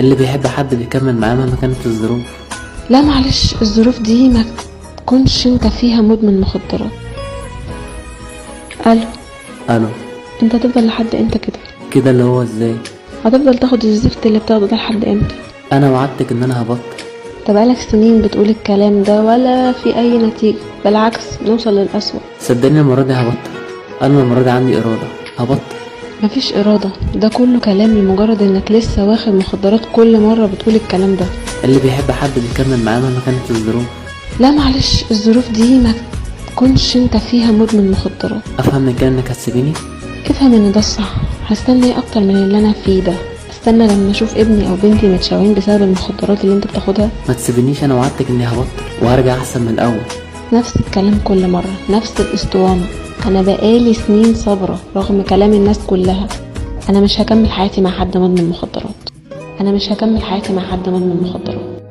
اللي بيحب حد بيكمل معاه مهما كانت الظروف. لا معلش، الظروف دي ما تكونش انت فيها مدمن مخدرات. الو. الو. انت هتفضل لحد امتى كده؟ كده اللي هو ازاي؟ هتفضل تاخد الزفت اللي بتاخده ده لحد امتى؟ انا وعدتك ان انا هبطل. انت بقالك سنين بتقول الكلام ده ولا في اي نتيجة، بالعكس بنوصل للأسوأ. صدقني المرة دي هبطل، انا المرة دي عندي ارادة هبطل. مفيش إرادة، ده كله كلام لمجرد انك لسه واخد مخدرات. كل مرة بتقول الكلام ده. اللي بيحب حد بيكمل معاه مهما كانت الظروف. لا معلش، الظروف دي ما تكونش انت فيها مدمن مخدرات. افهم من كده انك هتسيبيني؟ افهم ان ده الصح. هستنى ايه اكتر من اللي انا فيه ده؟ استنى لما اشوف ابني او بنتي متشوهين بسبب المخدرات اللي انت بتاخدها؟ ما تسيبينيش، انا وعدتك اني هبطل وهرجع احسن من الاول. نفس الكلام كل مرة، نفس الاسطوانة. انا بقالي سنين صابرة رغم كلام الناس كلها. انا مش هكمل حياتي مع حد مدمن مخدرات. انا مش هكمل حياتي مع حد مدمن مخدرات.